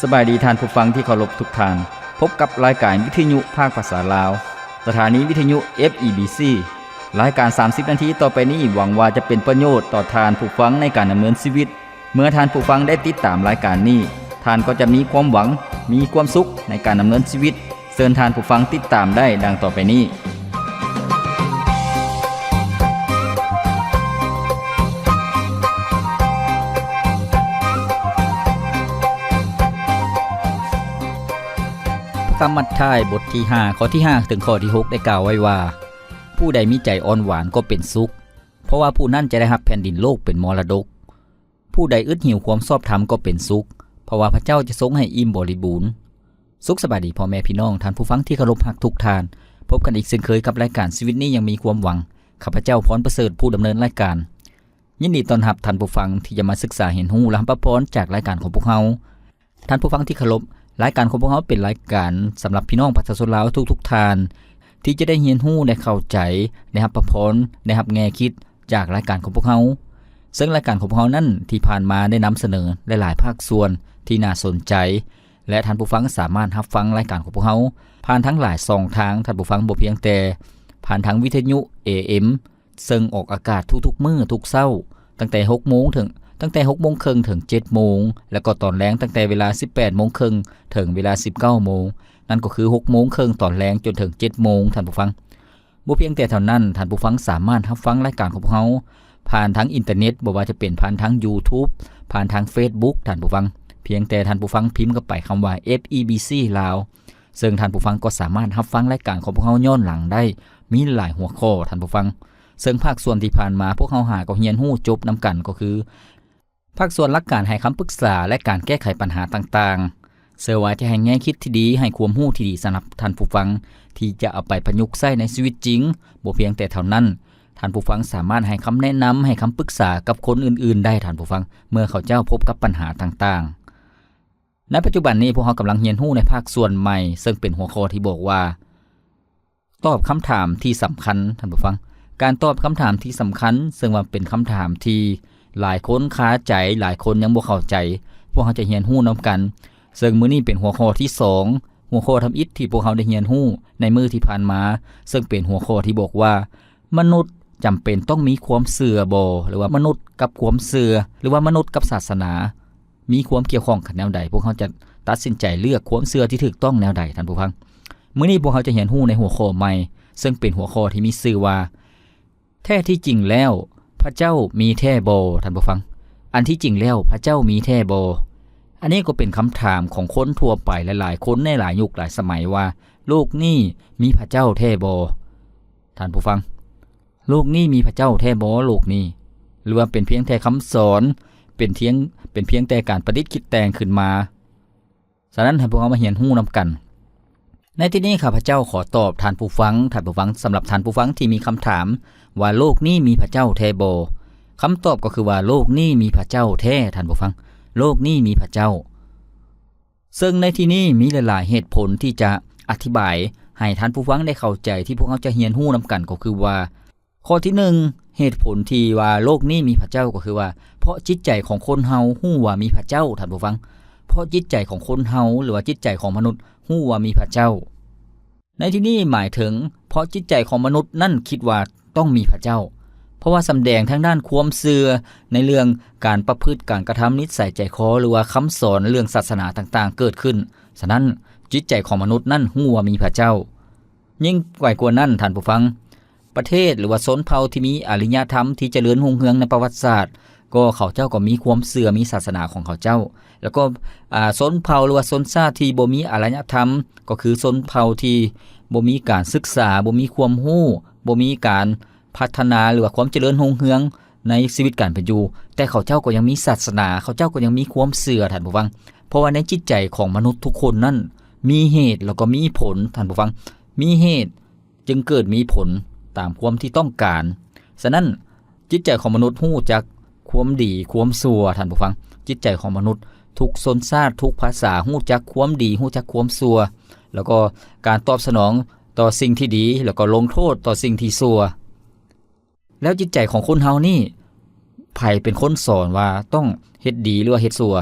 ສະບາຍດີທ່ານຜູ້ຟັງທີ່ເຄົາລົບທຸກທ່ານ. ພົບກັບລາຍການວິທະຍຸພາກພາສາລາວ, ສະຖານີວິທະຍຸ ເອັຟ ອີ ບີ ຊີ. ລາຍການສາມສິບນາທີຕໍ່ໄປນີ້ ຫວັງວ່າຈະເປັນປະໂຫຍດຕໍ່ທ່ານຜູ້ຟັງໃນການດຳເນີນຊີວິດ. ເມື່ອທ່ານຜູ້ຟັງໄດ້ຕິດຕາມລາຍການນີ້, ທ່ານກໍຈະມີຄວາມຫວັງ, ມີຄວາມສຸກໃນການດຳເນີນຊີວິດ. ເຊີນທ່ານຜູ້ຟັງຕິດຕາມໄດ້ດັ່ງຕໍ່ໄປນີ້. ພະທຳມັດທາຍ ບົດທີຫ້າ ຂໍ້ທີຫ້າ ເຖິງຂໍ້ທີຫົກ ໄດ້ກ່າວໄວ້ວ່າ, ຜູ້ໃດມີໃຈອ່ອນຫວານກໍເປັນສຸກ, ເພາະວ່າຜູ້ນັ້ນຈະໄດ້ຮັບແຜ່ນດິນໂລກເປັນມໍລະດົກ. ຜູ້ໃດອຶດຫິວຄວາມຊອບທຳກໍເປັນສຸກ, ເພາະວ່າພະເຈົ້າຈະຊົງໃຫ້ອີ່ມບໍລິບູນ. ສຸກສະບາຍດີພໍ່ແມ່ພີ່ນ້ອງ, ທ່ານຜູ້ຟັງທີ່ເຄົາລົບຮັກທຸກທ່ານ. ພົບກັນອີກເຊັ່ນເຄີຍກັບລາຍການຊີວິດນີ້ຍັງມີຄວາມຫວັງ. ຂ້າພະເຈົ້າ ພອນປະເສີດ ຜູ້ດຳເນີນລາຍການ. ຍິນດີຕ້ອນຮັບທ່ານຜູ້ຟັງທີ່ຈະມາສຶກສາຮຽນຮູ້ ແລະ ຮັບພາພອນຈາກລາຍການຂອງພວກເຮົາ. ທ່ານຜູ້ຟັງທີ່ເຄົາລົບ, ລາຍການຂອງພວກເຮົາເປັນລາຍການສຳລັບພີ່ນ້ອງປະຊາຊົນລາວທຸກໆທ່ານ ທີ່ຈະໄດ້ຮຽນຮູ້ ໄດ້ເຂົ້າໃຈ, ໄດ້ຮັບພາພອນ, ໄດ້ຮັບແງ່ຄິດຈາກລາຍການຂອງພວກເຮົາ. ເຊິ່ງລາຍການຂອງພວກເຮົານັ້ນ ທີ່ຜ່ານມາໄດ້ນຳສະເໜີຫຼາຍໆພາກສ່ວນທີ່ໜ້າສົນໃຈ ແລະ ທ່ານຜູ້ຟັງສາມາດຮັບຟັງລາຍການຂອງພວກເຮົາຜ່ານທາງຫຼາຍຊ່ອງທາງ. ທ່ານຜູ້ຟັງບໍ່ພຽງແຕ່ຜ່ານທາງວິທະຍຸ ເອເອັມ ເຊິ່ງອອກອາກາດທຸກໆມື້ທຸກເຊົ້າ ຕັ້ງແຕ່ຫົກໂມງເຖິງ ຕັ້ງແຕ່ຫົກໂມງເຄິ່ງເຖິງເຈັດໂມງ ແລ້ວກໍຕອນແລງຕັ້ງແຕ່ເວລາສິບແປດໂມງເຄິ່ງເຖິງເວລາສິບເກົ້າໂມງ, ນັ້ນກໍຄືຫົກໂມງເຄິ່ງຕອນແລງຈົນເຖິງເຈັດໂມງ. ທ່ານຜູ້ຟັງ, ບໍ່ພຽງແຕ່ເທົ່ານັ້ນ, ທ່ານຜູ້ຟັງສາມາດຮັບຟັງລາຍການຂອງພວກເຮົາຜ່ານທາງອິນເຕີເນັດ, ບໍ່ວ່າຈະເປັນຜ່ານທາງ YouTube, ຜ່ານທາງ Facebook. ທ່ານຜູ້ຟັງ, ພຽງແຕ່ທ່ານຜູ້ຟັງພິມເຂົ້າໄປຄຳວ່າ ເອັຟ ອີ ບີ ຊີ ລາວ, ເຊິ່ງທ່ານຜູ້ຟັງກໍສາມາດຮັບຟັງລາຍການຂອງພວກເຮົາຍ້ອນຫຼັງໄດ້ ມີຫຼາຍຫົວຂໍ້, ທ່ານຜູ້ຟັງ. ເຊິ່ງພາກສ່ວນທີ່ຜ່ານມາ ພວກເຮົາຫາກໍຮຽນຮູ້ຈົບນຳກັນ ກໍຄື ພາກສ່ວນຫຼັກການໃຫ້ຄຳປຶກສາ ແລະ ການແກ້ໄຂບັນຫາຕ່າງໆ. ເຊື່ອວ່າຈະໃຫ້ແງ່ຄິດທີ່ດີ, ໃຫ້ຄວາມຮູ້ທີ່ດີສຳລັບທ່ານຜູ້ຟັງ ທີ່ຈະເອົາໄປປະຍຸກໃຊ້ໃນຊີວິດຈິງ. ບໍ່ພຽງແຕ່ເທົ່ານັ້ນ, ທ່ານຜູ້ຟັງສາມາດໃຫ້ຄຳແນະນຳ, ໃຫ້ຄຳປຶກສາກັບຄົນອື່ນໆໄດ້, ທ່ານຜູ້ຟັງ, ເມື່ອເຂົາເຈົ້າພົບກັບບັນຫາຕ່າງໆ. ໃນປັດຈຸບັນນີ້ ພວກເຮົາກຳລັງຮຽນຮູ້ໃນພາກສ່ວນໃໝ່, ເຊິ່ງເປັນຫົວຂໍ້ທີ່ບອກວ່າ ຕອບຄຳຖາມທີ່ສຳຄັນ, ທ່ານຜູ້ຟັງ. ການຕອບຄຳຖາມທີ່ສຳຄັນ, ເຊິ່ງວ່າເປັນຄຳຖາມທີ່ຫຼາຍຄົນຄາໃຈ, ຫຼາຍຄົນຍັງບໍ່ເຂົ້າໃຈ, ພວກເຮົາຈະຮຽນຮູ້ນຳກັນ. ເຊິ່ງມື້ນີ້ເປັນຫົວຂໍ້ທີສອງ, ຫົວຂໍ້ທຳອິດທີ່ພວກເຮົາໄດ້ຮຽນຮູ້ໃນມື້ທີ່ຜ່ານມາ, ເຊິ່ງເປັນຫົວຂໍ້ທີ່ບອກວ່າ ມະນຸດຈຳເປັນຕ້ອງມີຄວາມເຊື່ອບໍ່ ຫຼືວ່າມະນຸດກັບຄວາມເຊື່ອ ຫຼືວ່າມະນຸດກັບສາສະໜາ ມີຄວາມກ່ຽວຂ້ອງກັນແນວໃດ? ພວກເຮົາຈະຕັດສິນໃຈເລືອກຄວາມເຊື່ອທີ່ຖືກຕ້ອງແນວໃດ, ທ່ານຜູ້ຟັງ? ມື້ນີ້ພວກເຮົາຈະຮຽນຮູ້ໃນຫົວຂໍ້ໃໝ່, ເຊິ່ງເປັນຫົວຂໍ້ທີ່ມີຊື່ວ່າ ແທ້ທີ່ຈິງແລ້ວ ພະເຈົ້າມີແທ້ບໍ່? ທ່ານຜູ້ຟັງ, ອັນທີ່ຈິງແລ້ວ ພະເຈົ້າມີແທ້ບໍ່? ອັນນີ້ກໍເປັນຄຳຖາມຂອງຄົນທົ່ວໄປຫຼາຍໆຄົນໃນຫຼາຍຍຸກຫຼາຍສະໄໝວ່າ ໂລກນີ້ມີພະເຈົ້າແທ້ບໍ່? ທ່ານຜູ້ຟັງ, ໂລກນີ້ມີພະເຈົ້າແທ້ບໍ່? ໂລກນີ້ ຫຼືວ່າເປັນພຽງແຕ່ຄຳສອນ, ເປັນພຽງ, ເປັນພຽງແຕ່ການປະດິດຄິດແຕ່ງຂຶ້ນມາ? ສະນັ້ນ ໃຫ້ພວກເຮົາມາຮຽນຮູ້ນຳກັນ. ໃນທີ່ນີ້ ຂ້າພະເຈົ້າຂໍຕອບທ່ານຜູ້ຟັງ, ທ່ານຜູ້ຟັງ, ສຳລັບທ່ານຜູ້ຟັງທີ່ມີຄຳຖາມວ່າ ໂລກນີ້ມີພະເຈົ້າແທ້ບໍ່? ຄຳຕອບກໍຄືວ່າ ໂລກນີ້ມີພະເຈົ້າແທ້, ທ່ານຜູ້ຟັງ, ໂລກນີ້ມີພະເຈົ້າ. ເຊິ່ງໃນທີ່ນີ້ມີຫຼາຍໆເຫດຜົນທີ່ຈະອະທິບາຍໃຫ້ທ່ານຜູ້ຟັງໄດ້ເຂົ້າໃຈ ທີ່ພວກເຮົາຈະຮຽນຮູ້ນຳກັນ ກໍຄືວ່າ ຂໍ້ທີໜຶ່ງ ເຫດຜົນທີ່ວ່າໂລກນີ້ມີພະເຈົ້າ ກໍຄືວ່າ ເພາະຈິດໃຈຂອງຄົນເຮົາຮູ້ວ່າມີພະເຈົ້າ, ທ່ານຜູ້ຟັງ, ເພາະຈິດໃຈຂອງຄົນເຮົາ ຫຼືວ່າຈິດໃຈຂອງມະນຸດຮູ້ວ່າມີພະເຈົ້າ. ໃນທີ່ນີ້ໝາຍເຖິງ ເພາະຈິດໃຈຂອງມະນຸດນັ້ນຄິດວ່າຕ້ອງມີພະເຈົ້າ, ເພາະວ່າສຳແດງທາງດ້ານຄວາມເຊື່ອໃນເລື່ອງການປະພຶດ, ການກະທຳ, ນິດໄສໃຈຄໍ ຫຼືວ່າຄຳສອນເລື່ອງສາສະໜາຕ່າງໆເກີດຂຶ້ນ. ສະນັ້ນ, ຈິດໃຈຂອງມະນຸດນັ້ນຮູ້ວ່າມີພະເຈົ້າ. ຍິ່ງໄປກວ່ານັ້ນ, ທ່ານຜູ້ຟັງ, ປະເທດ ຫຼືວ່າຊົນເຜົ່າທີ່ມີອາລິຍະທຳທີ່ຈະເລີນຮຸ່ງເຮືອງໃນປະຫວັດສາດ, ກໍເຂົາເຈົ້າກໍມີຄວາມເຊື່ອ, ມີສາສະໜາຂອງເຂົາເຈົ້າ. ແລ້ວກໍ, ອາ, ຊົນເຜົ່າ ຫຼືວ່າຊົນຊາດທີ່ບໍ່ມີອາລິຍະທຳ, ກໍຄືຊົນເຜົ່າທີ່ບໍ່ມີການສຶກສາ, ບໍ່ມີຄວາມຮູ້, ບໍ່ມີການພັດທະນາ ຫຼືວ່າຄວາມຈະເລີນຮຸ່ງເຮືອງໃນຊີວິດການເປັນຢູ່, ແຕ່ເຂົາເຈົ້າກໍຍັງມີສາສະໜາ, ເຂົາເຈົ້າກໍຍັງມີຄວາມເຊື່ອ, ທ່ານຜູ້ຟັງ. ເພາະວ່າໃນຈິດໃຈຂອງມະນຸດທຸກຄົນນັ້ນ ມີເຫດ ແລ້ວກໍມີຜົນ, ທ່ານຜູ້ຟັງ, ມີເຫດ ຈຶ່ງເກີດມີຜົນຕາມຄວາມທີ່ຕ້ອງການ. ສະນັ້ນ, ຈິດໃຈຂອງມະນຸດຮູ້ຈັກຄວາມດີຄວາມຊົ່ວ, ທ່ານຜູ້ຟັງ. ຈິດໃຈຂອງມະນຸດທຸກຊົນຊາດ, ທຸກພາສາ, ຮູ້ຈັກຄວາມດີ, ຮູ້ຈັກຄວາມຊົ່ວ, ແລ້ວກໍການຕອບສະໜອງຕໍ່ສິ່ງທີ່ດີ, ແລ້ວກໍລົງໂທດຕໍ່ສິ່ງທີ່ຊົ່ວ. ແລ້ວຈິດໃຈຂອງຄົນເຮົານີ້ ໃຜເປັນຄົນສອນວ່າຕ້ອງເຮັດດີ ຫຼືວ່າເຮັດຊົ່ວ?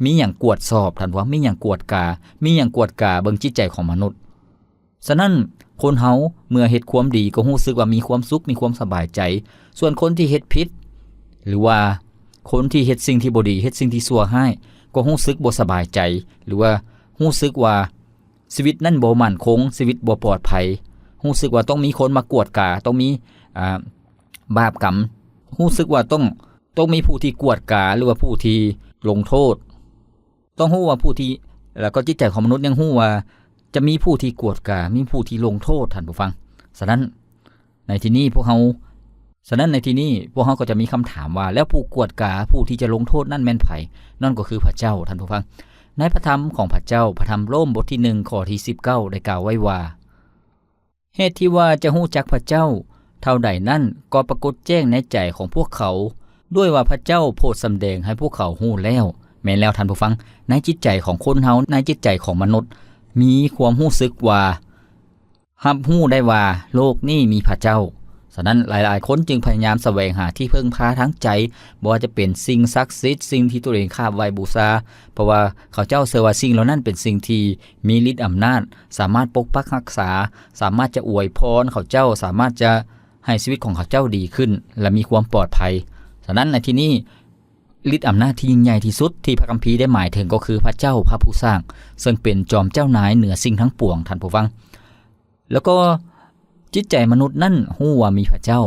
ມີຫຍັງກວດສອບ ທ່ານຜູ້ຟັງ, ມີຫຍັງກວດກາ, ມີຫຍັງກວດກາເບິ່ງຈິດໃຈຂອງມະນຸດ. ສະນັ້ນ ຄົນເຮົາເມື່ອເຮັດຄວາມດີກໍຮູ້ສຶກວ່າມີຄວາມສຸກ, ມີຄວາມສະບາຍໃຈ. ສ່ວນຄົນທີ່ເຮັດຜິດ ຫຼືວ່າຄົນທີ່ເຮັດສິ່ງທີ່ບໍ່ດີ, ເຮັດສິ່ງທີ່ຊົ່ວຮ້າຍ ກໍຮູ້ສຶກບໍ່ສະບາຍໃຈ ຫຼືວ່າຮູ້ສຶກວ່າຊີວິດນັ້ນບໍ່ໝັ້ນຄົງ, ຊີວິດບໍ່ປອດໄພ, ຮູ້ສຶກວ່າຕ້ອງມີຄົນມາກວດກາ, ຕ້ອງມີ ອ່າ ບາບກຳ, ຮູ້ສຶກວ່າຕ້ອງ ຕ້ອງມີຜູ້ທີ່ກວດກາ ຫຼືວ່າຜູ້ທີ່ລົງໂທດ. ຕ້ອງຮູ້ວ່າຜູ້ທີ່ ແລ້ວກໍຈິດໃຈຂອງມະນຸດຍັງຮູ້ວ່າຈະມີຜູ້ທີ່ກວດກາ, ມີຜູ້ທີ່ລົງໂທດ, ທ່ານຜູ້ຟັງ. ສະນັ້ນ ໃນທີ່ນີ້ພວກເຮົາ ສະນັ້ນໃນທີ່ນີ້ພວກເຮົາກໍຈະມີຄຳຖາມວ່າ ແລ້ວຜູ້ກວດກາ, ຜູ້ທີ່ຈະລົງໂທດນັ້ນແມ່ນໃຜ? ນັ້ນກໍຄືພະເຈົ້າ, ທ່ານຜູ້ຟັງ. ໃນພະທຳຂອງພະເຈົ້າ, ພະທຳໂລມບົດທີໜຶ່ງ ຂໍ້ທີສິບເກົ້າ ໄດ້ກ່າວໄວ້ວ່າ ເຫດທີ່ວ່າຈະຮູ້ຈັກພະເຈົ້າເທົ່າໃດນັ້ນ ກໍປາກົດແຈ້ງໃນໃຈຂອງພວກເຂົາ ດ້ວຍວ່າພະເຈົ້າໂຜດສຳແດງໃຫ້ພວກເຂົາຮູ້ແລ້ວ. ແມ່ນແລ້ວທ່ານຜູ້ຟັງ, ໃນຈິດໃຈຂອງຄົນເຮົາ, ໃນຈິດໃຈຂອງມະນຸດ ມີຄວາມຮູ້ສຶກວ່າ ຮັບຮູ້ໄດ້ວ່າໂລກນີ້ມີພະເຈົ້າ. ສະນັ້ນ ຫຼາຍໆຄົນຈຶ່ງພະຍາຍາມສະແຫວງຫາທີ່ເພິ່ງພາທາງໃຈ, ບໍ່ວ່າຈະເປັນສິ່ງສັກສິດ, ສິ່ງທີ່ຕົວເອງຄາບໄຫວ້ບູຊາ, ເພາະວ່າເຂົາເຈົ້າເຊື່ອວ່າສິ່ງເຫຼົ່ານັ້ນເປັນສິ່ງທີ່ມີລິດອຳນາດ, ສາມາດປົກປັກຮັກສາ, ສາມາດຈະອວຍພອນເຂົາເຈົ້າ, ສາມາດຈະໃຫ້ຊີວິດຂອງເຂົາເຈົ້າດີຂຶ້ນ ແລະ ມີຄວາມປອດໄພ. ສະນັ້ນ ໃນທີ່ນີ້ ລິດອຳນາດທີ່ຍິ່ງໃຫຍ່ທີ່ສຸດທີ່ພະຄຳພີໄດ້ໝາຍເຖິງກໍຄືພະເຈົ້າພະຜູ້ສ້າງ, ເຊິ່ງເປັນຈອມເຈົ້ານາຍເໜືອສິ່ງທັງປວງ, ທ່ານຜູ້ຟັງ. ແລ້ວກໍຈິດໃຈມະນຸດນັ້ນຮູ້ວ່າມີພະເຈົ້າ.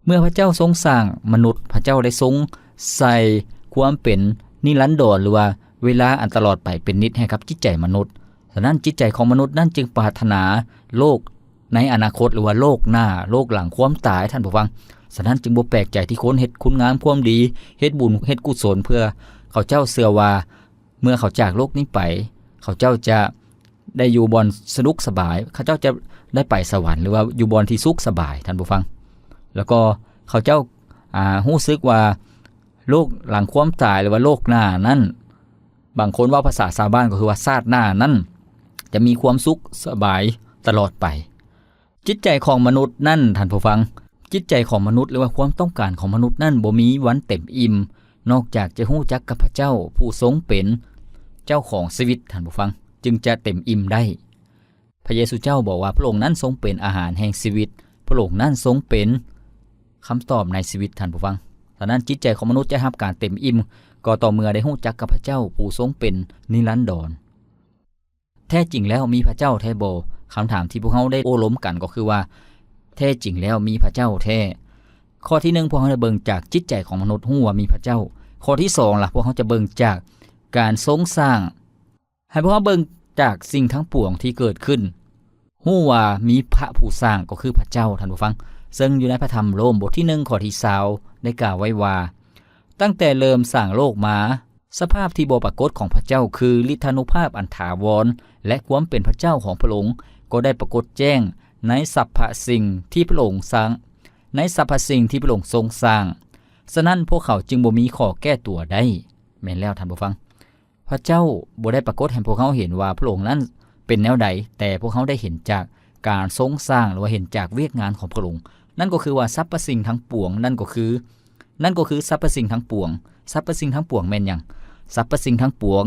ເມື່ອພະເຈົ້າຊົງສ້າງມະນຸດ, ພະເຈົ້າໄດ້ຊົງໃສ່ຄວາມເປັນນິລັນດອນ ຫຼືວ່າເວລາອັນຕະຫຼອດໄປເປັນນິດໃຫ້ກັບຈິດໃຈມະນຸດ. ສະນັ້ນ ຈິດໃຈຂອງມະນຸດນັ້ນຈຶ່ງປາດຖະໜາໂລກໃນອະນາຄົດ ຫຼືວ່າໂລກໜ້າ, ໂລກຫຼັງຄວາມຕາຍ, ທ່ານຜູ້ຟັງ. ສະນັ້ນ ຈຶ່ງບໍ່ແປກໃຈທີ່ຄົນເຮັດຄຸນງາມຄວາມດີ, ເຮັດບຸນ, ເຮັດກຸສົນ ເພື່ອເຂົາເຈົ້າເຊື່ອວ່າ ເມື່ອເຂົາຈາກໂລກນີ້ໄປ, ເຂົາເຈົ້າຈະໄດ້ຢູ່ບ່ອນສະໜຸກສະບາຍ, ເຂົາເຈົ້າຈະໄດ້ໄປສະຫວັນ ຫຼືວ່າຢູ່ບ່ອນທີ່ສຸກສະບາຍ, ທ່ານຜູ້ຟັງ. ແລ້ວກໍເຂົາເຈົ້າ ອ່າ ຮູ້ສຶກວ່າໂລກຫຼັງຄວາມຕາຍ ຫຼືວ່າໂລກໜ້ານັ້ນ, ບາງຄົນເວົ້າພາສາຊາວບ້ານກໍຄືວ່າຊາດໜ້ານັ້ນ ຈະມີຄວາມສຸກສະບາຍຕະຫຼອດໄປ. ຈິດໃຈຂອງມະນຸດນັ້ນ, ທ່ານຜູ້ຟັງ, ຈິດໃຈຂອງມະນຸດ ຫຼືວ່າຄວາມຕ້ອງການຂອງມະນຸດນັ້ນ ບໍ່ມີວັນເຕັມອີ່ມ ນອກຈາກຈະຮູ້ຈັກກັບພະເຈົ້າຜູ້ຊົງເປັນເຈົ້າຂອງຊີວິດ, ທ່ານຜູ້ຟັງ, ຈຶ່ງຈະເຕັມອີ່ມໄດ້. ພະເຢຊູເຈົ້າບອກວ່າ ພະອົງນັ້ນຊົງເປັນອາຫານແຫ່ງຊີວິດ, ພະອົງນັ້ນຊົງເປັນຄຳຕອບໃນຊີວິດ, ທ່ານຜູ້ຟັງ. ສະນັ້ນ ຈິດໃຈຂອງມະນຸດຈະຮັບການເຕັມອີ່ມ ກໍຕໍ່ເມື່ອໄດ້ຮູ້ຈັກກັບພະເຈົ້າຜູ້ຊົງເປັນນິລັນດອນ. ແທ້ຈິງແລ້ວມີພະເຈົ້າແທ້ບໍ່? ຄຳຖາມທີ່ພວກເຮົາໄດ້ໂອ້ລົມກັນກໍຄືວ່າ ແທ້ຈິງແລ້ວມີພະເຈົ້າແທ້? ຂໍ້ທີໜຶ່ງ ພວກເຮົາໄດ້ເບິ່ງຈາກຈິດໃຈຂອງມະນຸດຮູ້ວ່າມີພະເຈົ້າ. ຂໍ້ທີສອງລະ ພວກເຮົາຈະເບິ່ງຈາກການຊົງສ້າງ. ໃຫ້ພວກເຮົາເບິ່ງຈາກສິ່ງທັງປວງທີ່ເກີດຂຶ້ນ ຮູ້ວ່າມີພະຜູ້ສ້າງ ກໍຄືພະເຈົ້າ, ທ່ານຜູ້ຟັງ, ເຊິ່ງຢູ່ໃນພະທຳໂລມບົດທີໜຶ່ງ ຂໍ້ທີຊາວ ໄດ້ກ່າວໄວ້ວ່າ ຕັ້ງແຕ່ເລີ່ມສ້າງໂລກມາ, ສະພາບທີ່ບໍ່ປາກົດຂອງພະເຈົ້າ ຄືລິດທານຸພາບອັນຖາວອນ ແລະ ຄວາມເປັນພະເຈົ້າຂອງພະອົງ ກໍໄດ້ປາກົດແຈ້ງໃນສັບພະສິ່ງທີ່ພະອົງສ້າງ, ໃນສັບພະສິ່ງທີ່ພະອົງຊົງສ້າງ. ສະນັ້ນ ພວກເຂົາຈຶ່ງບໍ່ມີຂໍ້ແກ້ຕົວໄດ້. ແມ່ນແລ້ວ, ທ່ານຜູ້ຟັງ, ພະເຈົ້າບໍ່ໄດ້ປາກົດໃຫ້ພວກເຮົາເຫັນວ່າພະອົງນັ້ນເປັນແນວໃດ, ແຕ່ພວກເຮົາໄດ້ເຫັນຈາກການຊົງສ້າງ ຫຼືວ່າເຫັນຈາກວຽກງານຂອງພະອົງ. ນັ້ນກໍຄືວ່າສັບພະສິ່ງທັງປວງ, ນັ້ນກໍຄື ນັ້ນກໍຄືສັບພະສິ່ງທັງປວງ. ສັບພະສິ່ງທັງປວງແມ່ນຫຍັງ? ສັບພະສິ່ງທັງປວງ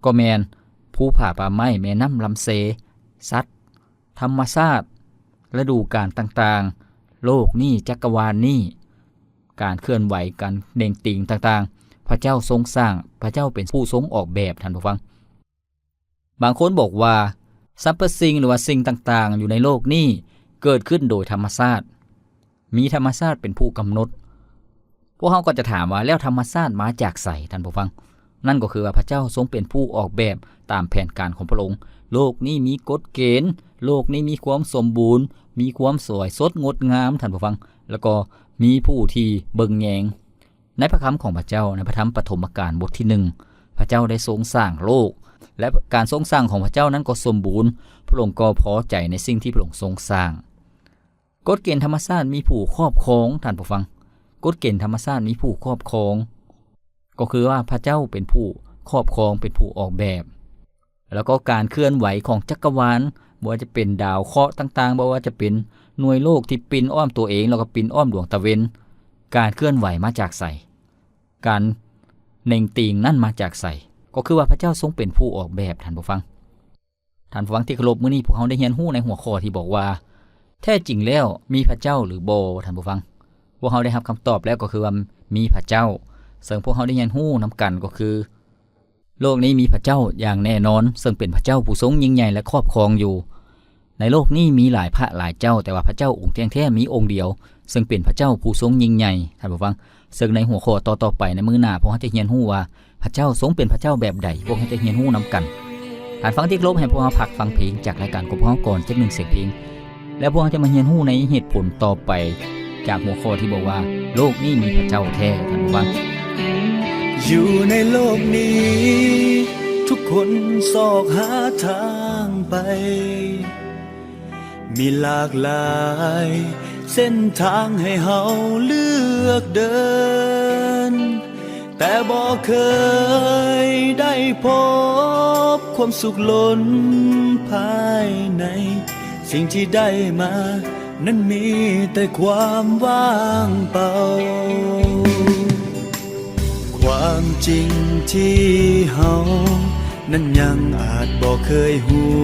ກໍແມ່ນພູຜາປ່າໄມ້, ແມ່ນ້ຳລຳເຊ, ສັດ, ທຳມະຊາດ, ລະດູການຕ່າງໆ, ໂລກນີ້, ຈັກກະວານນີ້, ການເຄື່ອນໄຫວ, ການເໜັງຕີງຕ່າງໆ, ພະເຈົ້າຊົງສ້າງ, ພະເຈົ້າເປັນຜູ້ຊົງອອກແບບ, ທ່ານຜູ້ຟັງ. ບາງຄົນບອກວ່າ ສັບພະສິ່ງ ຫຼືວ່າສິ່ງຕ່າງໆຢູ່ໃນໂລກນີ້ເກີດຂຶ້ນໂດຍທຳມະຊາດ, ມີທຳມະຊາດເປັນຜູ້ກຳນົດ. ພວກເຮົາກໍຈະຖາມວ່າ ແລ້ວທຳມະຊາດມາຈາກໃສ, ທ່ານຜູ້ຟັງ? ນັ້ນກໍຄືວ່າພະເຈົ້າຊົງເປັນຜູ້ອອກແບບຕາມແຜນການຂອງພະອົງ. ໂລກນີ້ມີກົດເກນ, ໂລກນີ້ມີຄວາມສົມບູນ, ມີຄວາມສວຍສົດງົດງາມ, ທ່ານຜູ້ຟັງ, ແລ້ວກໍມີຜູ້ທີ່ເບິ່ງແຍງ. ໃນພະຄຳຂອງພະເຈົ້າ, ໃນພະທຳປະຖົມມະການບົດທີໜຶ່ງ, ພະເຈົ້າໄດ້ຊົງສ້າງໂລກ, ແລະ ການຊົງສ້າງຂອງພະເຈົ້ານັ້ນກໍສົມບູນ, ພະອົງກໍພໍໃຈໃນສິ່ງທີ່ພະອົງຊົງສ້າງ. ກົດເກນທຳມະຊາດມີຜູ້ຄອບຄອງ, ທ່ານຜູ້ຟັງ, ກົດເກນທຳມະຊາດມີຜູ້ຄອບຄອງ, ກໍຄືວ່າພະເຈົ້າເປັນຜູ້ຄອບຄອງ, ເປັນຜູ້ອອກແບບ. ແລ້ວກໍການເຄື່ອນໄຫວຂອງຈັກກະວານ, ບໍ່ວ່າຈະເປັນດາວເຄາະຕ່າງໆ, ບໍ່ວ່າຈະເປັນໜ່ວຍໂລກທີ່ປິ່ນອ້ອມຕົວເອງ, ແລ້ວກໍປິ່ນອ້ອມດວງຕາເວັນ, ການເຄື່ອນໄຫວມາຈາກໃສ? ການ ເໜັງຕີງນັ້ນມາຈາກໃສ? ກໍຄືວ່າພະເຈົ້າຊົງເປັນຜູ້ອອກແບບ, ທ່ານຜູ້ຟັງ. ທ່ານຜູ້ຟັງທີ່ເຄົາລົບ, ມື້ນີ້ພວກເຮົາໄດ້ຮຽນຮູ້ໃນຫົວຂໍ້ທີ່ບອກວ່າ ແທ້ຈິງແລ້ວມີພະເຈົ້າຫຼືບໍ່? ທ່ານຜູ້ຟັງ, ພວກເຮົາໄດ້ຮັບຄຳຕອບແລ້ວ ກໍຄືວ່າມີພະເຈົ້າ. ເຊິ່ງພວກເຮົາໄດ້ຮຽນຮູ້ນຳກັນກໍຄື ໂລກນີ້ມີພະເຈົ້າຢ່າງແນ່ນອນ, ເຊິ່ງເປັນພະເຈົ້າຜູ້ຊົງຍິ່ງໃຫຍ່ ແລະ ຄອບຄອງຢູ່. ໃນໂລກນີ້ມີຫຼາຍພະຫຼາຍເຈົ້າ, ແຕ່ວ່າພະເຈົ້າອົງທ່ຽງແທ້ມີອົງດຽວ, ເຊິ່ງເປັນພະເຈົ້າຜູ້ຊົງຍິ່ງໃຫຍ່, ທ່ານຜູ້ຟັງ. ເຊິ່ງໃນຫົວຂໍ້ຕໍ່ໆໄປໃນມື້ໜ້າ ພວກເຮົາຈະຮຽນຮູ້ວ່າພະເຈົ້າຊົງເປັນພະເຈົ້າແບບໃດ, ພວກເຮົາຈະຮຽນຮູ້ນຳກັນ. ທ່ານຜູ້ຟັງທີ່ເຄົາລົບ, ໃຫ້ພວກເຮົາພັກຟັງເພງຈາກລາຍການຂອງພວກເຮົາກ່ອນຈັກໜຶ່ງສຽງເພງ. ແລ້ວພວກເຮົາຈະມາຮຽນຮູ້ໃນເຫດຜົນຕໍ່ໄປ ຈາກຫົວຂໍ້ທີ່ບອກວ່າ ໂລກນີ້ມີພະເຈົ້າແທ້, ທ່ານຜູ້ຟັງ. ຢູ່ໃນໂລກນີ້ ທຸກຄົນຊອກຫາທາງໄປ, ມີຫຼາກຫຼາຍເສັ້ນທາງໃຫ້ເຮົາເລືອກເດີນ. ແຕ່ບໍ່ເຄີຍໄດ້ພົບຄວາມສຸກລົ້ນພາຍໃນ, ສິ່ງທີ່ໄດ້ມານັ້ນມີແຕ່ຄວາມວ່າງເປົ່າ. ຄວາມຈິງທີ່ເຮົາ ນັ້ນຍັງອາດບໍ່ເຄີຍຮູ້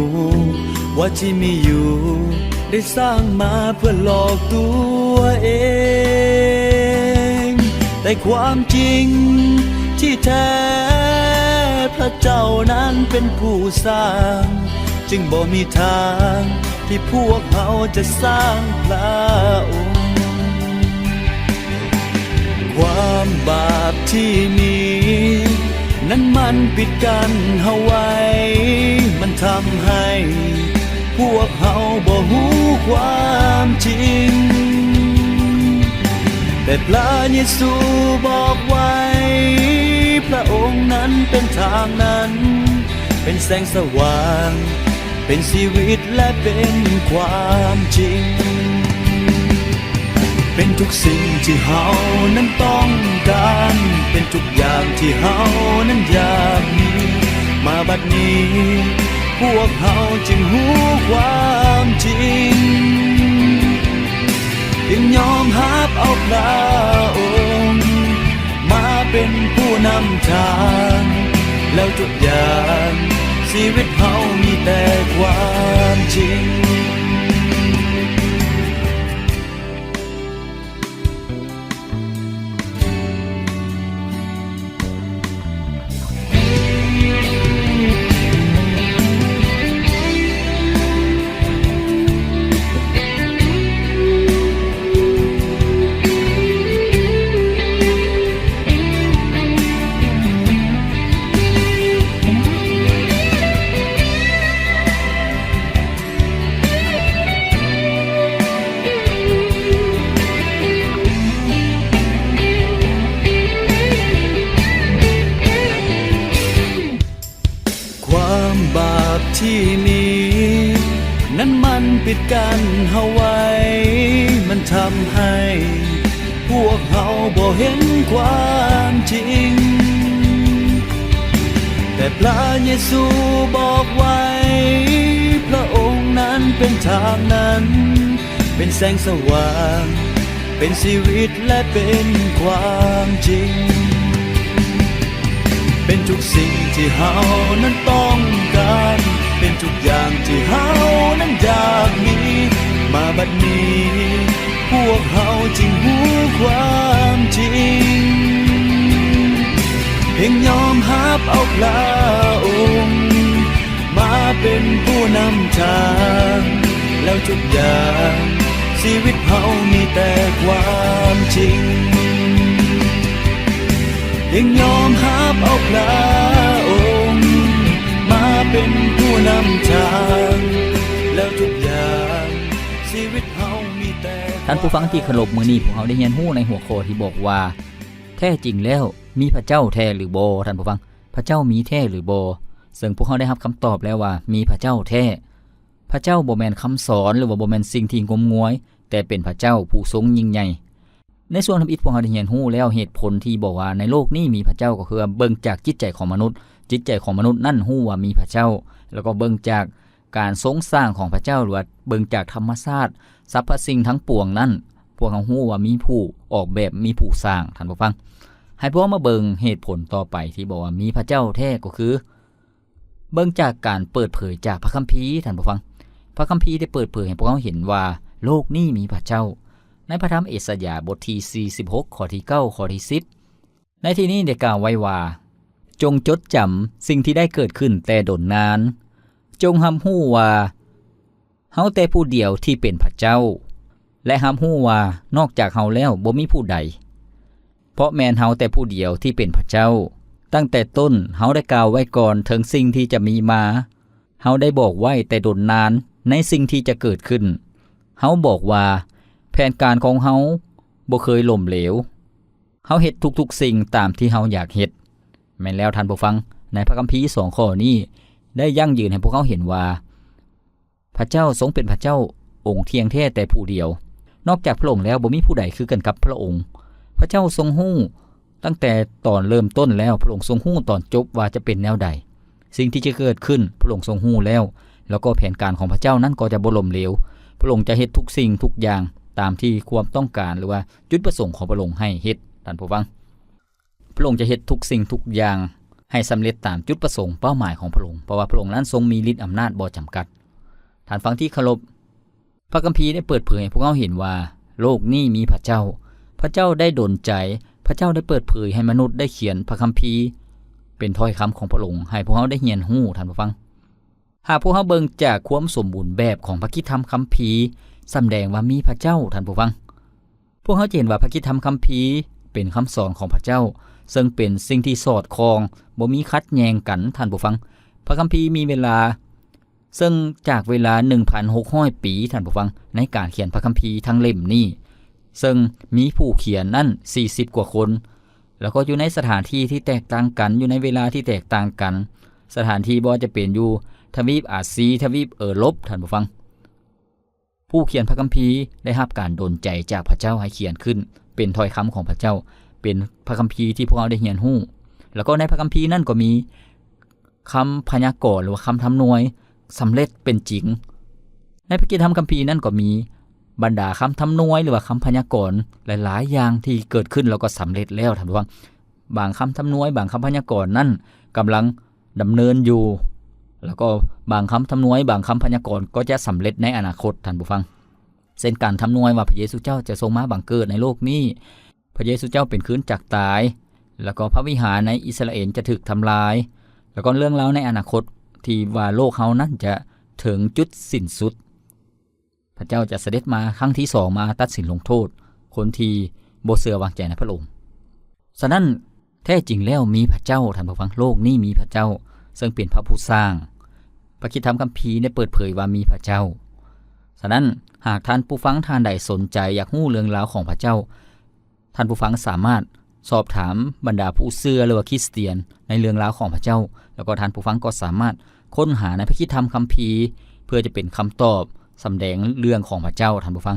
ວ່າທີ່ມີຢູ່ໄດ້ສ້າງມາເພື່ອຫຼອກຕົວເອງ, ແຕ່ຄວາມຈິງທີ່ແທ້ພະເຈົ້ານັ້ນເປັນຜູ້ສ້າງ, ຈຶ່ງບໍ່ມີທາງທີ່ພວກເຮົາຈະສ້າງພະອົງ. ຄວາມບາບທີ່ມີນັ້ນມັນປິດກັ້ນເຮົາໄວ້, ມັນທຳໃຫ້ພວກເຮົາບໍ່ຮູ້ຄວາມຈິງ. ແຕ່ພະເຢຊູບອກໄວ້, ພະອົງນັ້ນເປັນທາງນັ້ນ, ເປັນແສງສະຫວ່າງ, ເປັນຊີວິດ ແລະ ເປັນຄວາມຈິງ. ເປັນທຸກສິ່ງທີ່ເຮົານັ້ນຕ້ອງການ, ເປັນທຸກຢ່າງທີ່ເຮົານັ້ນຢາກມີ. ມາບັດນີ້ພວກເຮົາຈຶ່ງຮູ້ຄວາມຈິງ, ຈຶ່ງຍອມຮັບເອົາພະອົງ ມາເປັນຜູ້ນຳທາງ, ແລ້ວທຸກຢ່າງຊີວິດເຮົາມີແຕ່ຄວາມຈິງ. ຄວາມບາບທີ່ມີນັ້ນມັນປິດກັ້ນເຮົາໄວ້, ມັນທຳໃຫ້ພວກເຮົາບໍ່ເຫັນຄວາມຈິງ. ແຕ່ພະເຢຊູບອກໄວ້, ພະອົງນັ້ນເປັນທາງນັ້ນ, ເປັນແສງສະຫວ່າງ, ເປັນຊີວິດ ແລະ ເປັນຄວາມຈິງ. ເປັນທຸກສິ່ງທີ່ເຮົານັ້ນຕ້ອງການ, ເປັນທຸກຢ່າງທີ່ເຮົານັ້ນຢາກມີ. ມາບັດນີ້ພວກເຮົາຈຶ່ງຮູ້ຄວາມຈິງ, ພຽງຍອມຮັບເອົາພະອົງ ມາເປັນຜູ້ນຳທາງ, ແລ້ວທຸກຢ່າງຊີວິດເຮົາມີແຕ່ຄວາມຈິງ. ພຽງຍອມຮັບເອົາພະອົງ ມາເປັນຜູ້ນຳທາງ, ແລ້ວທຸກຢ່າງຊີວິດເຮົາມີແຕ່ ທ່ານຜູ້ຟັງທີ່ເຄົາລົບ, ມື້ນີ້ພວກເຮົາໄດ້ຮຽນຮູ້ໃນຫົວຂໍ້ທີ່ບອກວ່າ ແທ້ຈິງແລ້ວມີພະເຈົ້າແທ້ຫຼືບໍ່? ທ່ານຜູ້ຟັງ, ພະເຈົ້າມີແທ້ຫຼືບໍ່? ເຊິ່ງພວກເຮົາໄດ້ຮັບຄຳຕອບແລ້ວວ່າມີພະເຈົ້າແທ້. ພະເຈົ້າບໍ່ແມ່ນຄຳສອນ ຫຼືວ່າບໍ່ແມ່ນສິ່ງທີ່ງົມງວາຍ, ແຕ່ເປັນພະເຈົ້າຜູ້ຊົງຍິ່ງໃຫຍ່. ໃນຊ່ວງທຳອິດພວກເຮົາໄດ້ຮຽນຮູ້ແລ້ວເຫດຜົນທີ່ບອກວ່າໃນໂລກນີ້ມີພະເຈົ້າ, ກໍຄືວ່າເບິ່ງຈາກຈິດໃຈຂອງມະນຸດ, ຈິດໃຈຂອງມະນຸດນັ້ນຮູ້ວ່າມີພະເຈົ້າ, ແລ້ວກໍເບິ່ງຈາກການຊົງສ້າງຂອງພະເຈົ້າ ຫຼືວ່າເບິ່ງຈາກທຳມະຊາດ, ສັບພະສິ່ງທັງປວງນັ້ນ ພວກເຮົາຮູ້ວ່າມີຜູ້ອອກແບບ, ມີຜູ້ສ້າງ, ທ່ານຜູ້ຟັງ. ໃຫ້ພວກເຮົາມາເບິ່ງເຫດຜົນຕໍ່ໄປທີ່ບອກວ່າມີພະເຈົ້າແທ້ກໍຄື ເບິ່ງຈາກການເປີດເຜີຍຈາກພະຄຳພີ, ທ່ານຜູ້ຟັງ. ພະຄຳພີໄດ້ເປີດເຜີຍໃຫ້ພວກເຮົາເຫັນວ່າໂລກນີ້ມີພະເຈົ້າ. ໃນພະທຳເອສາຍາ ບົດທີສີ່ສິບຫົກ ຂໍ້ທີເກົ້າ ຂໍ້ທີສິບ ໃນທີ່ນີ້ໄດ້ກ່າວໄວ້ວ່າ, ຈົ່ງຈົດຈຳສິ່ງທີ່ໄດ້ເກີດຂຶ້ນແຕ່ດົນນານ, ຈົ່ງຮັບຮູ້ວ່າ ເຮົາແຕ່ຜູ້ດຽວທີ່ເປັນພະເຈົ້າ ແລະ ຮັບຮູ້ວ່ານອກຈາກເຮົາແລ້ວບໍ່ມີຜູ້ໃດ, ເພາະແມ່ນເຮົາແຕ່ຜູ້ດຽວທີ່ເປັນພະເຈົ້າ. ຕັ້ງແຕ່ຕົ້ນເຮົາໄດ້ກ່າວໄວ້ກ່ອນເຖິງສິ່ງທີ່ຈະມີມາ, ເຮົາໄດ້ບອກໄວ້ແຕ່ດົນນານໃນສິ່ງທີ່ຈະເກີດຂຶ້ນ. ເຮົາບອກວ່າແຜນການຂອງເຮົາບໍ່ເຄີຍລົ້ມເຫຼວ. ເຮົາເຮັດທຸກໆສິ່ງຕາມທີ່ເຮົາຢາກເຮັດ. ແມ່ນແລ້ວທ່ານຜູ້ຟັງ, ໃນພະຄຳພີສອງຂໍ້ນີ້ໄດ້ຢັ້ງຢືນໃຫ້ພວກເຮົາເຫັນວ່າ ພະເຈົ້າຊົງເປັນພະເຈົ້າອົງທ່ຽງແທ້ແຕ່ຜູ້ດຽວ. ນອກຈາກພະອົງແລ້ວບໍ່ມີຜູ້ໃດຄືກັນກັບພະອົງ. ພະເຈົ້າຊົງຮູ້ຕັ້ງແຕ່ຕອນເລີ່ມຕົ້ນແລ້ວ, ພະອົງຊົງຮູ້ຕອນຈົບວ່າຈະເປັນແນວໃດ. ສິ່ງທີ່ຈະເກີດຂຶ້ນ ພະອົງຊົງຮູ້ແລ້ວ, ແລ້ວກໍແຜນການຂອງພະເຈົ້ານັ້ນກໍຈະບໍ່ລົ້ມເຫຼວ. ພະອົງຈະເຮັດທຸກສິ່ງທຸກຢ່າງຕາມທີ່ຄວາມຕ້ອງການ ຫຼືວ່າຈຸດປະສົງຂອງພະອົງໃຫ້ເຮັດ, ທ່ານຜູ້ຟັງ. ພະອົງຈະເຮັດທຸກສິ່ງທຸກຢ່າງໃຫ້ສຳເລັດຕາມຈຸດປະສົງເປົ້າໝາຍຂອງພະອົງ, ເພາະວ່າພະອົງນັ້ນຊົງມີລິດອຳນາດບໍ່ຈຳກັດ. ທ່ານຟັງທີ່ເຄົາລົບ, ພະຄຳພີໄດ້ເປີດເຜີຍໃຫ້ພວກເຮົາເຫັນວ່າໂລກນີ້ມີພະເຈົ້າ. ພະເຈົ້າໄດ້ດົນໃຈ, ພະເຈົ້າໄດ້ເປີດເຜີຍໃຫ້ມະນຸດໄດ້ຂຽນພະຄຳພີ ເປັນຖ້ອຍຄຳຂອງພະອົງໃຫ້ພວກເຮົາໄດ້ຮຽນຮູ້, ທ່ານຜູ້ຟັງ. ຫາກພວກເຮົາເບິ່ງຈາກຄວາມສົມບູນແບບຂອງພະຄຣິສຕະທຳຄຳພີ ສຳແດງວ່າມີພະເຈົ້າ, ທ່ານຜູ້ຟັງ. ພວກເຮົາຈະເຫັນວ່າພະຄຣິສຕະທຳຄຳພີເປັນຄຳສອນຂອງພະເຈົ້າ, ເຊິ່ງເປັນສິ່ງທີ່ສອດຄ່ອງ, ບໍ່ມີຂັດແຍ່ງກັນ, ທ່ານຜູ້ຟັງ. ພະຄຳພີມີເວລາ, ເຊິ່ງຈາກເວລາໜຶ່ງພັນຫົກຮ້ອຍປີ, ທ່ານຜູ້ຟັງ, ໃນການຂຽນພະຄຳພີທັງເຫຼັ້ມນີ້, ເຊິ່ງມີຜູ້ຂຽນນັ້ນສີ່ສິບກວ່າຄົນ, ແລ້ວກໍຢູ່ໃນສະຖານທີ່ທີ່ແຕກຕ່າງກັນ, ຢູ່ໃນເວລາທີ່ແຕກຕ່າງກັນ. ສະຖານທີ່ບໍ່ວ່າຈະເປັນຢູ່ທະວີບອາຊີ, ທະວີບເອີຣົບ, ທ່ານຜູ້ຟັງ. ຜູ້ຂຽນພະຄຳພີໄດ້ຮັບການດົນໃຈຈາກພະເຈົ້າໃຫ້ຂຽນຂຶ້ນເປັນຖ້ອຍຄຳຂອງພະເຈົ້າ, ເປັນພະຄຳພີທີ່ພວກເຮົາໄດ້ຮຽນຮູ້. ແລ້ວກໍໃນພະຄຳພີນັ້ນກໍມີຄຳພະຍາກອນ ຫຼືວ່າຄຳທຳນວຍສຳເລັດເປັນຈິງ. ໃນພະຄຣິສຕະທຳຄຳພີນັ້ນກໍມີບັນດາຄຳທຳນວຍ ຫຼືວ່າຄຳພະຍາກອນຫຼາຍໆຢ່າງທີ່ເກີດຂຶ້ນແລ້ວກໍສຳເລັດແລ້ວ, ທ່ານຜູ້ຟັງ. ບາງຄຳທຳນວຍ, ບາງຄຳພະຍາກອນນັ້ນກຳລັງ ດຳເນີນຢູ່, ແລ້ວກໍບາງຄຳທຳນວຍ, ບາງຄຳພະຍາກອນກໍຈະສຳເລັດໃນອະນາຄົດ, ທ່ານຜູ້ຟັງ. ເຊັ່ນການທຳນວຍວ່າພະເຢຊູເຈົ້າຈະຊົງມາບັງເກີດໃນໂລກນີ້, ພະເຢຊູເຈົ້າເປັນຄືນຈາກຕາຍ, ແລ້ວກໍພະວິຫານໃນອິດສະຣາເອນຈະຖືກທຳລາຍ, ແລ້ວກໍເລື່ອງລາວໃນອະນາຄົດທີ່ວ່າໂລກເຮົານັ້ນຈະເຖິງຈຸດສິ້ນສຸດ. ພະເຈົ້າຈະສະເດັດມາຄັ້ງທີສອງ ມາຕັດສິນລົງໂທດຄົນທີ່ບໍ່ເຊື່ອວາງໃຈໃນພະອົງ. ສະນັ້ນ, ແທ້ຈິງແລ້ວມີພະເຈົ້າ, ທ່ານຜູ້ຟັງ, ໂລກນີ້ມີພະເຈົ້າ, ເຊິ່ງເປັນພະຜູ້ສ້າງ. ພະຄຣິສຕະທຳຄຳພີໄດ້ເປີດເຜີຍວ່າມີພະເຈົ້າ. ສະນັ້ນ, ຫາກທ່ານຜູ້ຟັງທ່ານໃດສົນໃຈຢາກຮູ້ເລື່ອງລາວຂອງພະເຈົ້າ, ທ່ານຜູ້ຟັງສາມາດສອບຖາມບັນດາຜູ້ເຊື່ອ ຫຼືວ່າຄຣິສຕຽນໃນເລື່ອງລາວຂອງພະເຈົ້າ, ແລ້ວກໍທ່ານຜູ້ຟັງກໍສາມາດຄົ້ນຫາໃນພະຄຣິສຕະທຳຄຳພີ ເພື່ອຈະເປັນຄຳຕອບສຳແດງເລື່ອງຂອງພະເຈົ້າ, ທ່ານຜູ້ຟັງ.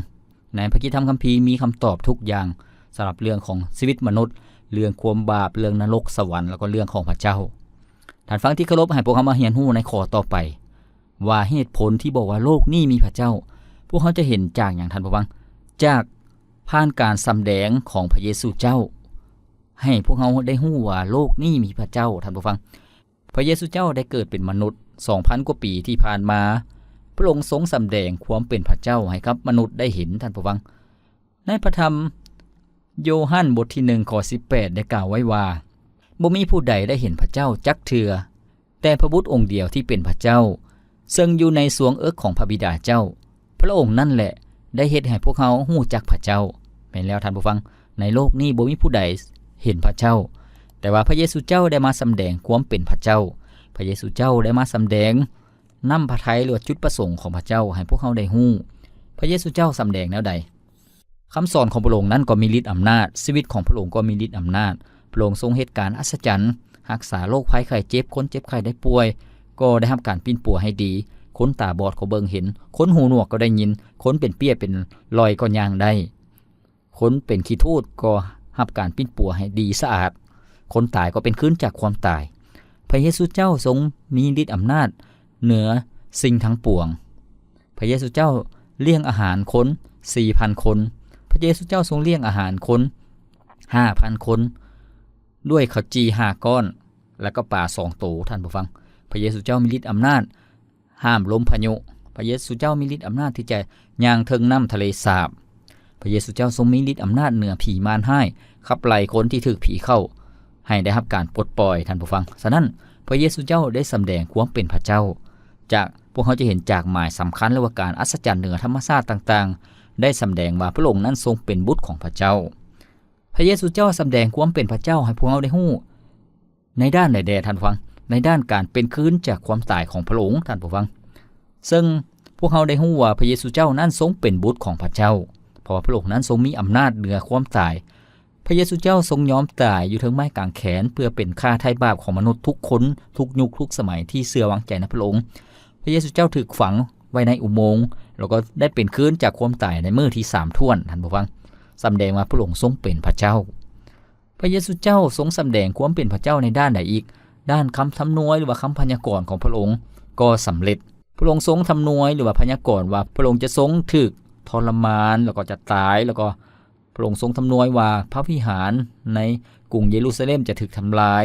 ໃນພະຄຣິສຕະທຳຄຳພີມີຄຳຕອບທຸກຢ່າງສຳລັບເລື່ອງຂອງຊີວິດມະນຸດ, ເລື່ອງຄວາມບາບ, ເລື່ອງນະລົກ, ສະຫວັນ ແລ້ວກໍເລື່ອງຂອງພະເຈົ້າ. ທ່ານຟັງທີ່ເຄົາລົບ, ໃຫ້ພວກເຮົາມາຮຽນຮູ້ໃນຂໍ້ຕໍ່ໄປ ວ່າເຫດຜົນທີ່ບອກວ່າໂລກນີ້ມີພະເຈົ້າ, ພວກເຮົາຈະເຫັນຈາກຫຍັງ, ທ່ານຜູ້ຟັງ? ຈາກຜ່ານການສຳແດງຂອງພະເຢຊູເຈົ້າ ໃຫ້ພວກເຮົາໄດ້ຮູ້ວ່າໂລກນີ້ມີພະເຈົ້າ, ທ່ານຜູ້ຟັງ. ພະເຢຊູເຈົ້າໄດ້ເກີດເປັນມະນຸດສອງພັນກວ່າປີທີ່ຜ່ານມາ, ພະອົງຊົງສຳແດງຄວາມເປັນພະເຈົ້າໃຫ້ກັບມະນຸດໄດ້ເຫັນ, ທ່ານຜູ້ຟັງ. ໃນພະທຳໂຢຮັນບົດທີໜຶ່ງ ຂໍ້ສິບແປດ ໄດ້ກ່າວໄວ້ວ່າ, ບໍ່ມີຜູ້ໃດໄດ້ເຫັນພະເຈົ້າຈັກເທື່ອ, ແຕ່ພະບຸດອົງດຽວທີ່ເປັນພະເຈົ້າ, ເຊິ່ງຢູ່ໃນຊວງເອິກຂອງພະບິດາເຈົ້າ, ພະອົງນັ້ນແຫຼະໄດ້ເຮັດໃຫ້ພວກເຮົາຮູ້ຈັກພະເຈົ້າ. ແມ່ນແລ້ວທ່ານຜູ້ຟັງ, ໃນໂລກນີ້ບໍ່ມີຜູ້ໃດເຫັນພະເຈົ້າ, ແຕ່ວ່າພະເຢຊູເຈົ້າໄດ້ມາສຳແດງຄວາມເປັນພະເຈົ້າ. ພະເຢຊູເຈົ້າໄດ້ມາສຳແດງ ນ້ຳພະໄທ ຫຼືວ່າຈຸດປະສົງຂອງພະເຈົ້າໃຫ້ພວກເຮົາໄດ້ຮູ້. ພະເຢຊູເຈົ້າສຳແດງແນວໃດ? ຄຳສອນຂອງພະອົງນັ້ນກໍມີລິດອຳນາດ, ຊີວິດຂອງພະອົງກໍມີລິດອຳນາດ. ພະອົງຊົງເຮັດການອັດສະຈັນ, ຮັກສາໂລກໄພໄຂ້ເຈັບ, ຄົນເຈັບໄຂ້ໄດ້ປ່ວຍກໍໄດ້ຮັບການປິ່ນປົວໃຫ້ດີ, ຄົນຕາບອດກໍເບິ່ງເຫັນ, ຄົນຫູໜວກກໍໄດ້ຍິນ, ຄົນເປັນເປ້ຍເປັນລອຍກໍຍ່າງໄດ້. ຄົນເປັນຂີ້ທູດກໍຮັບການປິ່ນປົວໃຫ້ດີສະອາດ, ຄົນຕາຍກໍເປັນຄືນຈາກຄວາມຕາຍ. ພະເຢຊູເຈົ້າຊົງມີລິດອຳນາດເໜືອສິ່ງທັງປວງ. ພະເຢຊູເຈົ້າລ້ຽງອາຫານຄົນສີ່ພັນຄົນ. ພະເຢຊູເຈົ້າຊົງລ້ຽງອາຫານຄົນຫ້າພັນຄົນ. ດ້ວຍເຂົ້າຈີ່ຫ້າກ້ອນ ແລະກໍປາສອງໂຕ, ທ່ານຜູ້ຟັງ. ພະເຢຊູເຈົ້າມີລິດອຳນາດຫ້າມລົມພາຍຸ. ພະເຢຊູເຈົ້າມີລິດອຳນາດທີ່ຈະຍ່າງເທິງນ້ຳທະເລສາບ. ພະເຢຊູເຈົ້າຊົງມີລິດອຳນາດເໜືອຜີມານຮ້າຍ, ຂັບໄລ່ຄົນທີ່ຖືກຜີເຂົ້າໃຫ້ໄດ້ຮັບການປົດປ່ອຍ, ທ່ານຜູ້ຟັງ. ສະນັ້ນ, ພະເຢຊູເຈົ້າໄດ້ສຳແດງຄວາມເປັນພະເຈົ້າ. ຈາກ, ພວກເຮົາຈະເຫັນຈາກໝາຍສຳຄັນ ຫຼືວ່າການອັດສະຈັນເໜືອທຳມະຊາດຕ່າງໆ ໄດ້ສຳແດງວ່າພະອົງນັ້ນຊົງເປັນບຸດຂອງພະເຈົ້າ. ພະເຢຊູເຈົ້າສຳແດງຄວາມເປັນພະເຈົ້າໃຫ້ພວກເຮົາໄດ້ຮູ້ໃນດ້ານໃດແດ່, ທ່ານຜູ້ຟັງ? ໃນດ້ານການເປັນຄືນຈາກຄວາມຕາຍຂອງພະອົງ, ທ່ານຜູ້ຟັງ. ເຊິ່ງພວກເຮົາໄດ້ຮູ້ວ່າພະເຢຊູເຈົ້ານັ້ນຊົງເປັນບຸດຂອງພະເຈົ້າ, ເພາະວ່າພະອົງນັ້ນຊົງມີອຳນາດເໜືອຄວາມຕາຍ. ພະເຢຊູເຈົ້າຊົງຍອມຕາຍຢູ່ເທິງໄມ້ກາງແຂນ ເພື່ອເປັນຄ່າໄຖ່ບາບຂອງມະນຸດທຸກຄົນ, ທຸກຍຸກ, ທຸກສະໄໝທີ່ເຊື່ອວາງໃຈໃນພະອົງ. ພະເຢຊູເຈົ້າຖືກຝັງໄວ້ໃນອຸໂມງ ແລ້ວກໍໄດ້ເປັນຄືນຈາກຄວາມຕາຍໃນມື້ທີສາມຖ້ວນ, ທ່ານຜູ້ຟັງ. ສຳແດງວ່າພະອົງຊົງເປັນພະເຈົ້າ. ພະເຢຊູເຈົ້າຊົງສຳແດງຄວາມເປັນພະເຈົ້າໃນດ້ານໃດອີກ? ດ້ານຄຳທຳນວຍ ຫຼືວ່າຄຳພະຍາກອນຂອງພະອົງກໍສຳເລັດ. ພະອົງຊົງທຳນວຍ ຫຼືວ່າພະຍາກອນວ່າພະອົງຈະຊົງຖືກທໍລະມານ ແລ້ວກໍຈະຕາຍ, ແລ້ວກໍພະອົງຊົງທຳນວຍວ່າພະວິຫານໃນກຸງເຢຣູຊາເລັມຈະຖືກທຳລາຍ.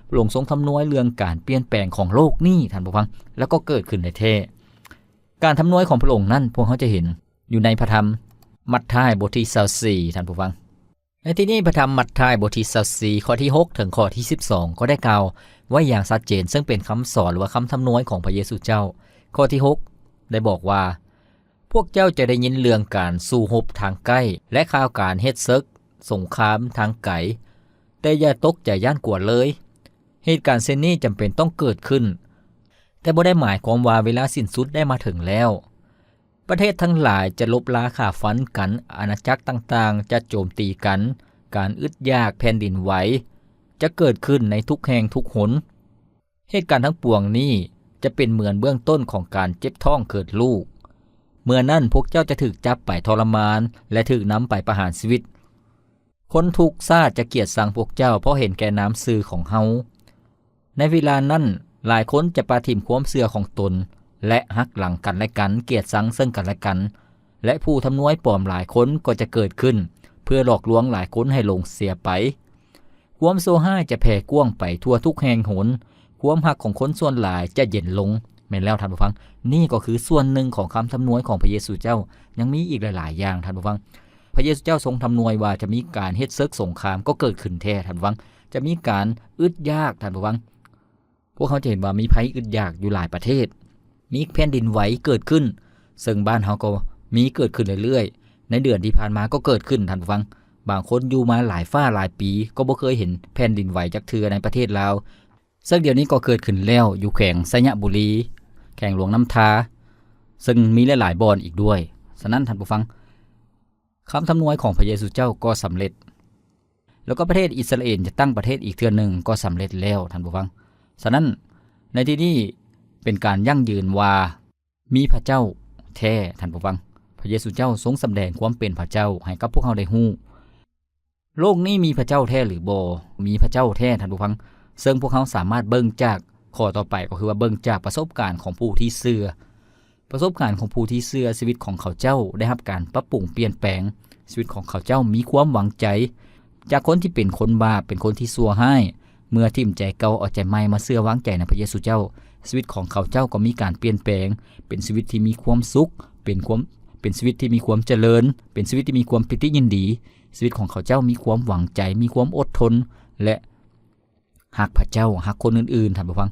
ພະອົງຊົງທຳນວຍເລື່ອງການປ່ຽນແປງຂອງໂລກນີ້, ທ່ານຜູ້ຟັງ, ແລ້ວກໍເກີດຂຶ້ນໄດ້ແທ້. ການທຳນວຍຂອງພະອົງນັ້ນ ພວກເຮົາຈະເຫັນຢູ່ໃນພະທຳມັດທາຍ ບົດທີຊາວສີ່, ທ່ານຜູ້ຟັງ. ໃນທີ່ນີ້ ພະທຳມັດທາຍ ບົດທີຊາວສີ່ ຂໍ້ທີຫົກ ເຖິງຂໍ້ທີສິບສອງ ກໍໄດ້ກ່າວໄວ້ຢ່າງຊັດເຈນ, ເຊິ່ງເປັນຄຳສອນ ຫຼືວ່າຄຳທຳນວຍຂອງພະເຢຊູເຈົ້າ. ຂໍ້ທີຫົກ ໄດ້ບອກວ່າ, ພວກເຈົ້າຈະໄດ້ຍິນເລື່ອງການສູ້ຮົບທາງໃກ້ ແລະ ຂ່າວການເຮັດເສິກສົງຄາມທາງໄກ, ແຕ່ຢ່າຕົກໃຈຢ້ານກົວເລີຍ. ເຫດການເຊັ່ນນີ້ຈຳເປັນຕ້ອງເກີດຂຶ້ນ, ແຕ່ບໍ່ໄດ້ໝາຍຄວາມວ່າເວລາສິ້ນສຸດໄດ້ມາເຖິງແລ້ວ. ປະເທດທັງຫຼາຍຈະລົບລາຂ້າຟັນກັນ, ອານາຈັກຕ່າງໆຈະໂຈມຕີກັນ, ການອຶດຢາກ, ແຜ່ນດິນໄຫວຈະເກີດຂຶ້ນໃນທຸກແຫ່ງທຸກຫົນ. ເຫດການທັງປວງນີ້ຈະເປັນເໝືອນເບື້ອງຕົ້ນຂອງການເຈັບທ້ອງເກີດລູກ. ເມື່ອນັ້ນພວກເຈົ້າຈະຖືກຈັບໄປທໍລະມານ ແລະ ຖືກນຳໄປປະຫານຊີວິດ. ຄົນທຸກຊາດຈະກຽດຊັງພວກເຈົ້າ ເພາະເຫັນແກ່ນາມຊື່ຂອງເຮົາ. ໃນເວລານັ້ນ, ຫຼາຍຄົນຈະປະຖິ້ມຄວາມເຊື່ອຂອງຕົນ ແລະ ຫັກຫຼັງກັນແລະກັນ, ກຽດຊັງເຊິ່ງກັນແລະກັນ, ແລະ ຜູ້ທຳນວຍປອມຫຼາຍຄົນກໍຈະເກີດຂຶ້ນ ເພື່ອຫຼອກລວງຫຼາຍຄົນໃຫ້ຫຼົງເສຍໄປ. ຄວາມຊົ່ວຮ້າຍຈະແຜ່ກວ້າງໄປທົ່ວທຸກແຫ່ງຫົນ, ຄວາມຮັກຂອງຄົນສ່ວນຫຼາຍຈະເຢັນລົງ. ແມ່ນແລ້ວ, ທ່ານຜູ້ຟັງ, ນີ້ກໍຄືສ່ວນໜຶ່ງຂອງຄຳທຳນວຍຂອງພະເຢຊູເຈົ້າ. ຍັງມີອີກຫຼາຍໆຢ່າງ, ທ່ານຜູ້ຟັງ. ພະເຢຊູເຈົ້າຊົງທຳນວຍວ່າຈະມີການເຮັດເສິກສົງຄາມ, ກໍເກີດຂຶ້ນແທ້, ທ່ານຜູ້ຟັງ. ຈະມີການອຶດຢາກ, ທ່ານຜູ້ຟັງ. ພວກເຮົາຈະເຫັນວ່າມີໄພອຶດຢາກຢູ່ຫຼາຍປະເທດ, ມີແຜ່ນດິນໄຫວເກີດຂຶ້ນ, ເຊິ່ງບ້ານເຮົາກໍມີເກີດຂຶ້ນເລື້ອຍໆ. ໃນເດືອນທີ່ຜ່ານມາກໍເກີດຂຶ້ນ, ທ່ານຜູ້ຟັງ. ບາງຄົນຢູ່ມາຫຼາຍຟ້າຫຼາຍປີ ກໍບໍ່ເຄີຍເຫັນແຜ່ນດິນໄຫວຈັກເທື່ອໃນປະເທດລາວ. ເຊິ່ງດຽວນີ້ກໍເກີດຂຶ້ນແລ້ວ ຢູ່ແຂວງໄຊຍະບູລີ, ແຂວງຫຼວງນ້ຳທາ, ເຊິ່ງມີຫຼາຍໆບ່ອນອີກດ້ວຍ. ສະນັ້ນ, ທ່ານຜູ້ຟັງ, ຄຳທຳນວຍຂອງພະເຢຊູເຈົ້າກໍສຳເລັດ. ແລ້ວກໍປະເທດອິດສະຣາເອນຈະຕັ້ງປະເທດອີກເທື່ອໜຶ່ງກໍສຳເລັດແລ້ວ, ທ່ານຜູ້ຟັງ. ສະນັ້ນ, ໃນທີ່ນີ້ເປັນການຢັ້ງຢືນວ່າມີພະເຈົ້າແທ້, ທ່ານຜູ້ຟັງ. ພະເຢຊູເຈົ້າຊົງສຳແດງຄວາມເປັນພະເຈົ້າໃຫ້ກັບພວກເຮົາໄດ້ຮູ້. ໂລກນີ້ມີພະເຈົ້າແທ້ຫຼືບໍ່? ມີພະເຈົ້າແທ້, ທ່ານຜູ້ຟັງ. ເຊິ່ງພວກເຮົາສາມາດເບິ່ງຈາກຂໍ້ຕໍ່ໄປ, ກໍຄືວ່າເບິ່ງຈາກປະສົບການຂອງຜູ້ທີ່ເຊື່ອ. ປະສົບການຂອງຜູ້ທີ່ເຊື່ອ, ຊີວິດຂອງເຂົາເຈົ້າໄດ້ຮັບການປັບປຸງປ່ຽນແປງ, ຊີວິດຂອງເຂົາເຈົ້າມີຄວາມຫວັງໃຈ. ຈາກຄົນທີ່ເປັນຄົນບາບ, ເປັນຄົນທີ່ຊົ່ວຮ້າຍ, ເມື່ອຖິ້ມໃຈເກົ່າເອົາໃຈໃໝ່ມາເຊື່ອວາງໃຈໃນພະເຢຊູເຈົ້າ, ຊີວິດຂອງເຂົາເຈົ້າກໍມີການປ່ຽນແປງ, ເປັນຊີວິດທີ່ມີຄວາມສຸກ, ເປັນຄວາມ, ເປັນຊີວິດທີ່ມີຄວາມຈະເລີນ, ເປັນຊີວິດທີ່ມີຄວາມປີຕິຍິນດີ. ຊີວິດຂອງເຂົາເຈົ້າມີຄວາມຫວັງໃຈ, ມີຄວາມອົດທົນ ແລະ ຮັກພະເຈົ້າ, ຮັກຄົນອື່ນໆ, ທ່ານຜູ້ຟັງ.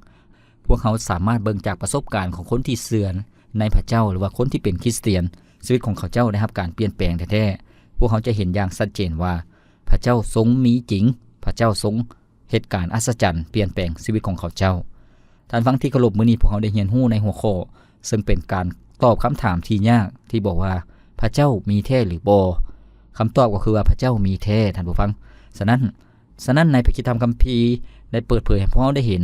ພວກເຮົາສາມາດເບິ່ງຈາກປະສົບການຂອງຄົນທີ່ເຊື່ອໃນພະເຈົ້າ ຫຼືວ່າຄົນທີ່ເປັນຄຣິສຕຽນ, ຊີວິດຂອງເຂົາເຈົ້າໄດ້ຮັບການປ່ຽນແປງແທ້ໆ. ພວກເຮົາຈະເຫັນຢ່າງຊັດເຈນວ່າ ພະເຈົ້າຊົງມີຈິງ, ພະເຈົ້າຊົງເຮັດການອັດສະຈັນປ່ຽນແປງຊີວິດຂອງເຂົາເຈົ້າ. ທ່ານຟັງທີ່ເຄົາລົບ, ມື້ນີ້ພວກເຮົາໄດ້ຮຽນຮູ້ໃນຫົວຂໍ້ ເຊິ່ງເປັນການຕອບຄຳຖາມທີ່ຍາກ ທີ່ບອກວ່າ ພະເຈົ້າມີແທ້ຫຼືບໍ່? ຄຳຕອບກໍຄືວ່າ ພະເຈົ້າມີແທ້, ທ່ານຜູ້ຟັງ. ສະນັ້ນ, ສະນັ້ນໃນພະຄຣິສຕະທຳຄຳພີໄດ້ເປີດເຜີຍໃຫ້ພວກເຮົາໄດ້ເຫັນ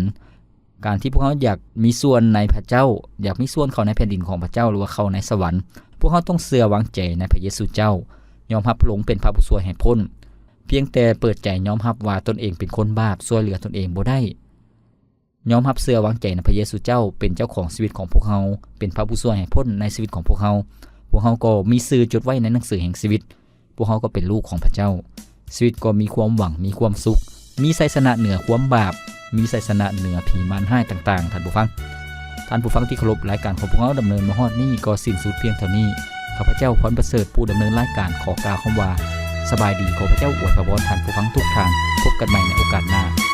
ການທີ່ພວກເຮົາຢາກມີສ່ວນໃນພະເຈົ້າ, ຢາກມີສ່ວນເຂົ້າໃນແຜ່ນດິນຂອງພະເຈົ້າ ຫຼືວ່າເຂົ້າໃນສະຫວັນ, ພວກເຮົາຕ້ອງເຊື່ອວາງໃຈໃນພະເຢຊູເຈົ້າ, ຍອມຮັບພະອົງເປັນພະຜູ້ຊ່ວຍໃຫ້ພົ້ນ. ພຽງແຕ່ເປີດໃຈຍອມຮັບວ່າຕົນເອງເປັນຄົນບາບ, ຊ່ວຍເຫຼືອຕົນເອງບໍ່ໄດ້. ຍອມຮັບເຊື່ອວາງໃຈໃນພະເຢຊູເຈົ້າເປັນເຈົ້າຂອງຊີວິດຂອງພວກເຮົາ, ເປັນພະຜູ້ຊ່ວຍໃຫ້ພົ້ນໃນຊີວິດຂອງພວກເຮົາ. ພວກເຮົາກໍມີຊື່ຈົດໄວ້ໃນໜັງສືແຫ່ງຊີວິດ. ພວກເຮົາກໍເປັນລູກຂອງພະເຈົ້າ. ຊີວິດກໍມີຄວາມຫວັງ, ມີຄວາມສຸກ, ມີໄຊຊະນະເໜືອຄວາມບາບ, ມີໄຊຊະນະເໜືອຜີມານຮ້າຍຕ່າງໆ ທ່ານຜູ້ຟັງ. ທ່ານຜູ້ຟັງທີ່ເຄົາລົບ, ລາຍການຂອງພວກເຮົາດຳເນີນມາຮອດນີ້ກໍສິ້ນສຸດພຽງເທົ່ານີ້. ຂ້າພະເຈົ້າ ພອນປະເສີດ ຜູ້ດຳເນີນລາຍການ ຂໍກ່າວຄຳວ່າ ສະບາຍດີ, ຂໍພະເຈົ້າອວຍພະວອນທ່ານຜູ້ຟັງທຸກທ່ານ. ພົບກັນໃໝ່ໃນໂອກາດໜ້າ.